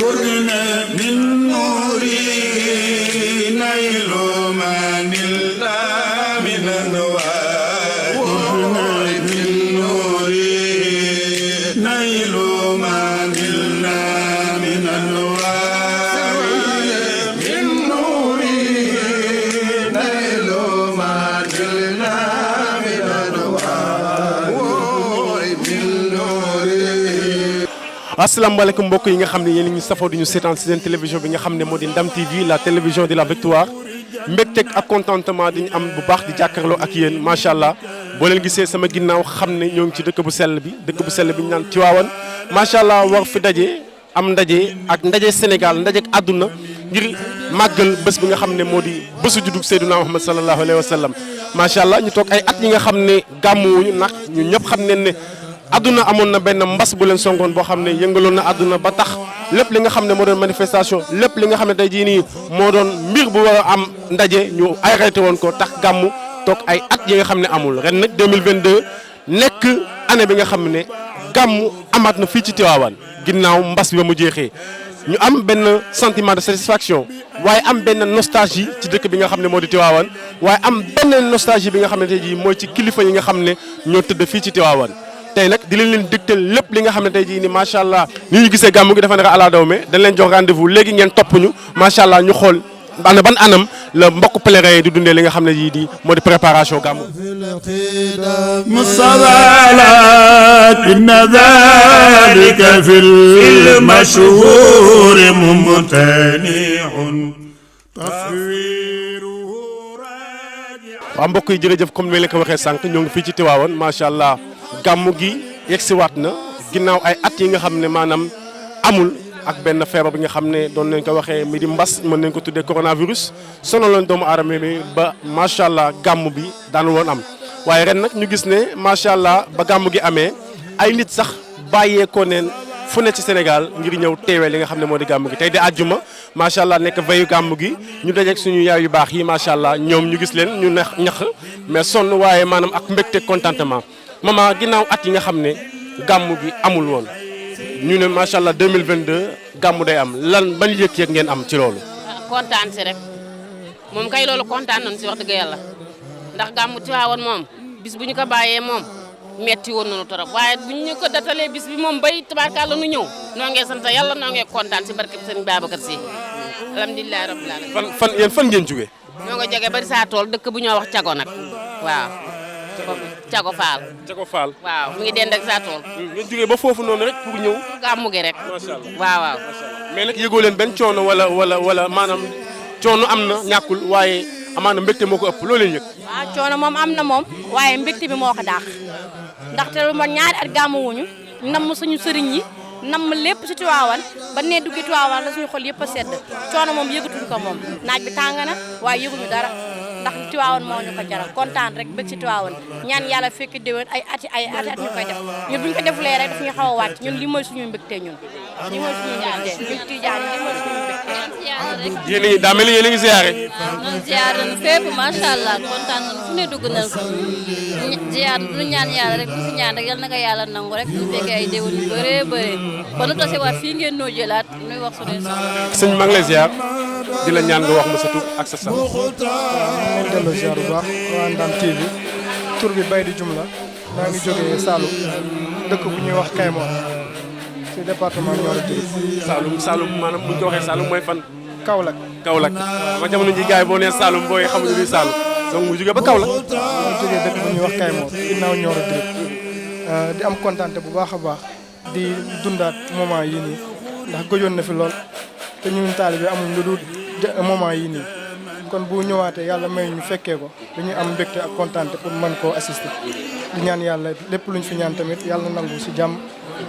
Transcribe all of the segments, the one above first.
قرنا من نوري نيل من الله من أنوار قرنا من نوري نيل من الله من أنوار من نوري نيل من الله من أنوار من نوري. asalaamaaleykum mbokk yi nga xam ne yéen a ngi safoo di ñu seetaan si seen télévision bi nga xam ne moo di Ndam TV la télévision de la victoire mbégteeg ak contentement di ñu am bu baax di jàkkaarloo ak yéen macha allah boo leen gisee sama ginnaaw xam ne ñoo ngi ci dëkk bu sell bi ñu naan Tiwaawan macha allah war fi daje am ndaje ak ndaje Sénégal ndaje ak àdduna ngir màggal bés bi nga xam ne moo di bésu juddug Seydina Muhammad sallallahu alayhi wa sallam macha allah ñu toog ay at yi nga xam ne gàmmuwuñu ndax ñun ñëpp xam nañ ne. adduna amoon na benn mbas bu leen songoon boo xam ne yëngaloon na adduna ba tax lépp li nga xam ne moo doon manifestation lépp li nga xam ne tey jii nii moo doon mbir bu war a am ndaje ñu arrêté woon ko tax gàmmu toog ay at yi nga xam ne amul ren nag 2022 nekk année bi nga xam ne gàmmu amaat na fii ci Tivaouane ginnaaw mbas bi ba mu jeexee ñu am benn sentiment de satisfaction waaye am benn nostalgie ci dëkk bi nga xam ne moo di Tivaouane waaye am benn nostalgie bi nga xam ne tey jii mooy ci kilifa yi nga xam ne ñoo tëdd fii ci Tivaouane tey nag di leen dégtal lépp li nga xam ne tey jii nii macha allah ni ñu gisee gàmmu gi dafa nekk ala daw me dañ leen jox rendez-vous léegi ngeen topp ñu macha allah ñu xool ana ban anam la mbokk pèlerin yi di dundee li nga xam ne yii di moo di préparation gàmmu. إن ذلك في المشهور ممتنع تصويره راجع. waaw mbokk yi jërëjëf comme ni leen ko waxee sànq ñoo ngi fii ci Tivaouane macha allah gàmmu gi yegsiwaat na ginnaaw ay at yi nga xam ne maanaam amul ak benn feebar bi nga xam ne doon nañ ko waxee mi di mbas mën nañ ko tuddee coronavirus sonaloon doomu aadama bi ba macha allah gàmmu bi daan woon am waaye ren nag ñu gis ne macha allah ba gàmmu gi amee ay nit sax bàyyeekoo neen fu ne ci Sénégal ngir ñëw teewee li nga xam ne moo di gàmmu gi tey di àjjuma macha allah nekk veyu gàmmu gi ñu dajeeg suñu yaay yu baax yi macha allah ñoom ñu gis leen ñu neex ñax mais sonn waaye maanaam ak mbégte contentement maman ginnaaw at yi nga xam ne gàmmu gi amul woon ñu ne macha allah 2022 gàmmu day am lan ban yëg-yëg ngeen am ci loolu. kontaan si rek moom kay loolu kontaan nañu si wax dëgg yàlla ndax gàmmu Tiwaawan moom bis bu ñu ko bàyyee moom metti woon nañu torop waaye bu ñu ko datalee bis bi moom bay tabaarkalla nu ñëw noo ngee sant yàlla noo ngee kontaan si barke Sëriñ Babacar Si alhamdulilah rabbil alamin. fan ngeen jógee. ñoo nga jógee bari saa tool dëkk bu ñoo wax Cago nag waaw. Cago Fall. Cago Fall. waaw mu ngi dend ak saa tool. ngeen jógee ba foofu noonu rek pour ñëw. gàmmu gi rek. macha allah waaw. mais nag yëgoo leen benn coono wala maanaam coono am na ñàkkul waaye amaana mbégte moo ko ëpp loo leen yëg. waaw coono moom am na moom waaye mbégte bi moo ko daax ndaxte lu ma ñaari at gàmmu wuñu nam suñu sëriñ yi nam lépp si Tiwaawan ba ne duggi Tiwaawan la suñu xol yëpp a sedd coono moom yëgatuñ ko moom naaj bi tàng na waaye yëguñu dara ndax Tiwaawan moo ñu ko jaral kontaan rek bëgg si Tiwaawan ñaan yàlla fekk déwén ay at ñu koy def ñun buñ ko defulee rek daf ñu xaw a wàcc ñun li mooy suñu mbégte ñun li mooy suñu mbégte ñun tijaan yi li mooy suñu mbégte yéen a ngi daa mel ni yéen a ngi ziare. waaw ñun ziar nañu fépp macha allah kontaan nañu fu ne dugg nañu ko ziar lu ñaan yàlla rek lu si ñaan rek yal na ko yàlla nangu rek ñu fekkee ay déwén yu bëree bëri kon lu tase waat fii ngeen noo jëlaat nuy wax suñuy soxla. sëñ maa ngi lay ziar di la ñaan nga wax ma sa tur ak sa sant. waaw maa ngi delloo ziar bu baax waa Ndam TV tur bi Baydi Jumla maa ngi jógee Saloum dëkk bu ñuy wax Kaymoor ci département Nioro du Saloum maanaam bu ñu ko waxee Saloum mooy fan. Kaolack. Kaolack ma jamono ji gars yi boo nee Saloum booy xamuñu luy Saloum donc mu jógee ba Kaolack. maa ngi jógee dëkk bu ñuy wax Kaymoor ginnaaw Nioro du di am kontaante bu baax a baax di dundaat moment yii nii ndax gëjoon na fi lool te ñun taalibe amuñ lu dul moment yii nii kon bu ñëwaatee yàlla may ñu fekkee ko dañuy am mbégte ak kontaante pour mën koo assister di ñaan yàlla lépp luñ fi ñaan tamit yàlla nangu si jàmm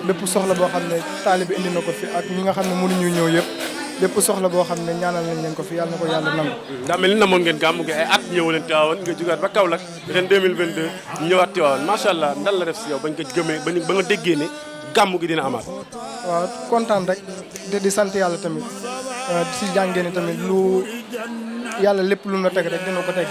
bépp soxla boo xam ne taalibe indi na ko fi ak ñi nga xam ne mënuñu ñëw yëpp bépp soxla boo xam ne ñaanal nañ leen ko fi yàlla na ko yàlla nangu. daa mel ni namoon ngeen gàmmu gi ay at ñëw leen Tivaouane nga jugaat ba Kaolack ren 2022 ñëwaat Tivaouane macha allah ndal la def si yow bañ ko gëmee ba nga déggee ne gàmmu gi dina amaat. waaw kontaan rek di sant yàlla tamit si jàngee ni tamit lu yàlla lépp lu mu la teg rek dina ko teg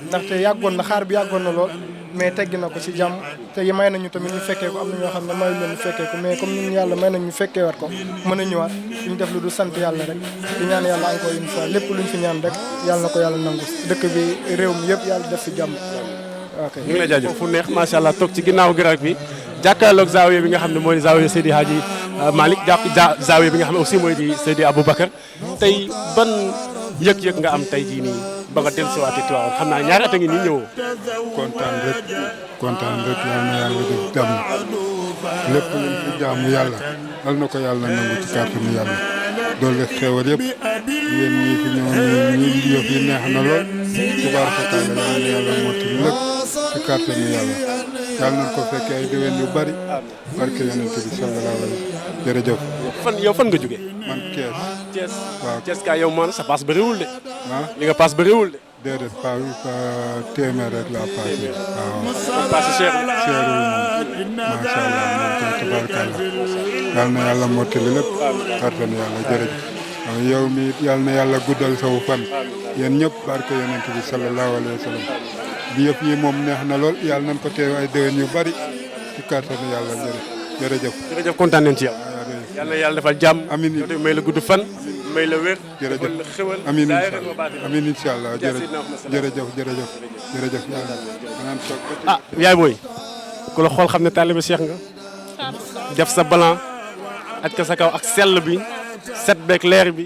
ndaxte yàggoon na xaar bi yàggoon na lool mais teggi na ko ci jàmm te may nañu tamit ñu fekkee ko am na ñoo xam ne mayu leen ñu fekkee ko mais comme ñun yàlla may nañ ñu fekkee wat ko mën a ñëwaat ñu def lu du sant yàlla rek di ñaan yàlla encore une fois lépp luñ fi ñaan rek yàlla na ko yàlla nangu dëkk bi réew mi yëpp yàlla def fi jàmm. ok ñu ngi lay jaajëf fu neex macha allah toog ci ginnaaw garab bi jàkkaarloog zaawiya bi nga xam ne mooy zaawiya Seydi Hadji Malick zaawiya bi nga xam ne aussi mooy di Seydi Aboubacar tey ban yëg-yëg nga am tey jii nii ba nga dellusiwaatee Tiwaawan xam naa ñaari at a ngi nii ñëwoo. kontaan rek yal na yàlla def jàmm lépp luñ fi jaamu yàlla yal na ko yàlla nangu ci kàttanu yàlla doole xewal yëpp yéen ñii fi ñëw ñi yëf yi neex na lool tubaarkalla yal na yàlla mottali lépp ci kàttanu yàlla yal nañ ko fekkee ay déwén yu bari barke yonent bi sallallahu alayhi jërëjëf. yow fan nga jógee. man Thiès. waaw Thiès ka yow man sa paas bëriwul de. ah li nga paas bëriwul de. déedéet pas téeméer rek laa passé waaw. paas cher seerul moom macha allah moom tam tubaarkalla yal na yàlla mottali lépp kàttanu yàlla jërëjëf. yow mi yal na yàlla guddal sawu fan yéen ñëpp barke yonent bi sallallahu alayhi wa sallam bi yëpp yi moom neex na lool yàlla nañ ko teew ay déwén yu bari ci kàttanu yàlla jërëjëf. jërëjëf kontaan nañ ci yow. yal na yàlla defal jàmm. amiin may la gudd fan. may la wér. jërëjëf xewal amiin amiin incha allah jërëjëf ah yaay booy ku la xool xam ne taalibe Cheikh nga def sa balan aj ko sa kaw ak sell bi set beeg leer bi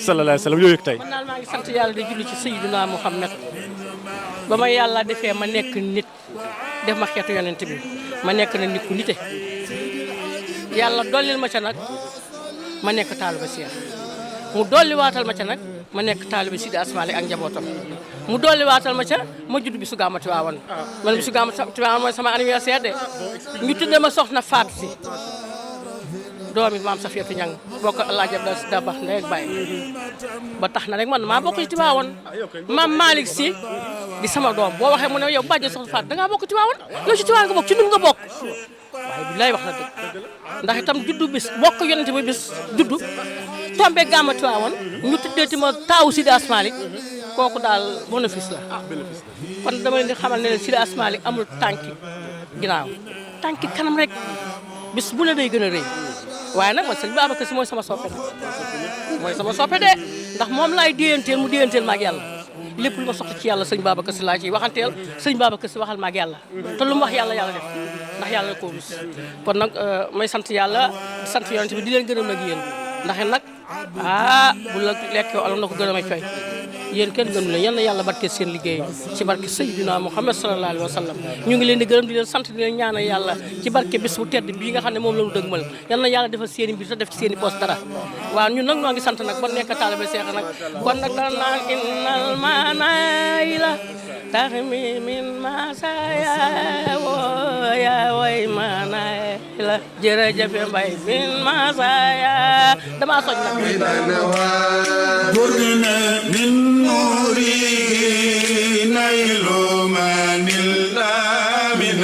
sallallahu alayhi wa sallam yooyu yëg tey. man daal maa ngi sant yàlla di julli ci Seydina Muhammad ba ma yàlla defee ma nekk nit def ma xeetu yonent bi ma nekk na nit ku nite yàlla dollil ma ca nag ma nekk taalibe Cheikh mu dolli waatal ma ca nag ma nekk taalibe Sidi Asmaali ak njabootam mu dolli waatal ma ca ma judd bi su gàmmu Tiwaawan man bi su gàmmu Tiwaawan mooy sama anniversaire de ñu tudde ma soxna Faat Si doomi maam Safiyatu Ñang bokk Alaaji Abdal Si Dabax ndey ak baay ba tax na rek man maa bokk ci Tiwaawan maam Malick Si di sama doom boo waxee mu ne yow bàjjen soxna Faat dangaa bokk Tiwaawan yow ci Tiwaawan nga bokk ci nun nga bokk waaye billaay wax na dëgg ndax itam juddu bis bokk yonente bi bis juddu tombe gàmmu Tiwaawan ñu tuddeeti ma taawu Sidi Asmaalik kooku daal bénéfice la kon dama leen di xamal ne Sidi Asmaalik amul tànki ginnaaw tànki kanam rek bis bu ne day gën a rëy waaye nag man sëñ Babacar Si mooy sama soppe de ndax moom laay déyanteel mu déyanteel maag yàlla lépp lu ma soxla ci yàlla sëñ Babacar Si laa ciy waxanteel sëñ Babacar Si waxal maag yàlla te lu mu wax yàlla def ndax yàlla koo rus kon nag may sant yàlla di sant yonent bi di leen gërëm nag yéen ndax nag bu la lekkee alam na ko gën a may fay yéen kenn gënu leen yal na yàlla barke seen liggéey ci barke Seydina Muhammad sallallahu alayhi wa sallam ñu ngi leen di gërëm di leen sant di leen ñaanal yàlla ci barke bis bu tedd bii nga xam ne moom la ñu dëgmal yal na yàlla defal seen i mbir te def ci seen i poos dara waaw ñun nag ñoo ngi sant nag ba nekk taalibe Seex nag kon nag dana naan innal manayla taxmi min masaya ya way manayla jërëjëf Mbay min masaya dama soñ nag góor gi ne min nuuri naylu manil min